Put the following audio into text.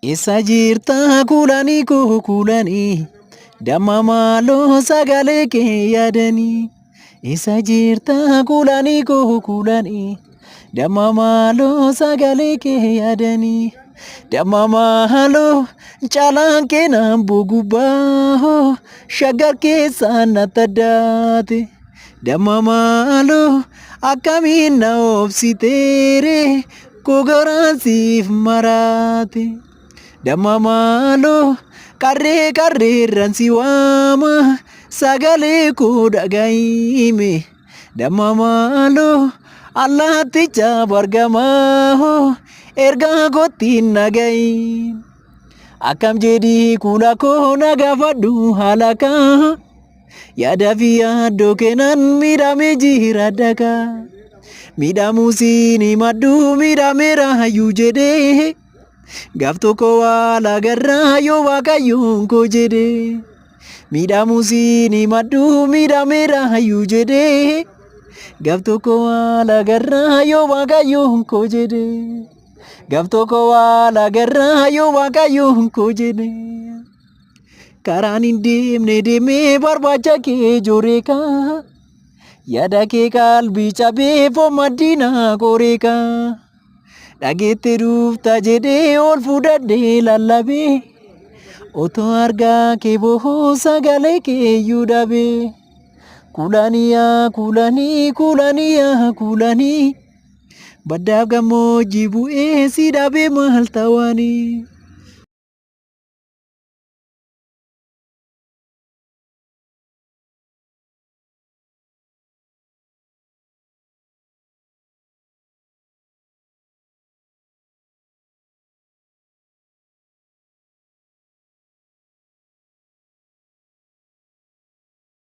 Eessa jirta kuulanii koo kuulanii damma maaloo sagalee kee yaadanii. Eessa jirta kuulanii koo kuulanii damma maaloo sagalee kee yaadanii. Damma maaloo caalaan keenan bugubbaa shaggar keessaan natti addaate. Damma maaloo akkamiin na obsiteere koo garaan siif maraate. Damma maaloo qarree qarreerran si waama sagalee koo dhagahime. Damma maaloo allaatticha bargamaa ergaa kottiin nagahi. Akkam jedhii kuula koo na gaafadhu haala kaa. Yaada fi yaaddoo keenan miidhamee jira dakaa. Miidhamuu siin himadhu miidhameera hayyuu jedhee. Gaaf tokko waal agarraa yoo waaqayyoon koo jedhee. Miidhamuu siin himadhu miidhameera hayyuu jedhee. Gaaf tokko waal agarraa yoo waaqayyoon koo jedhee. Gaaf tokko waal agarraa yoo waaqayyoon koo jedhee. Karaan hin deemne deemee barbaacha kee jooree kaa. Yaada kee qalbii cabee fomaddiina koree kaa. Dhageette dhufta jedhee ol fudhadhee lallabee. Otoo argaa kee bohoo sagalee kee iyyuu dhabee. Kuulanii yaa kuulanii kuulanii yaa kuulanii. Baddaaf gammoojjii bu'ee si dhabee maal ta'anii.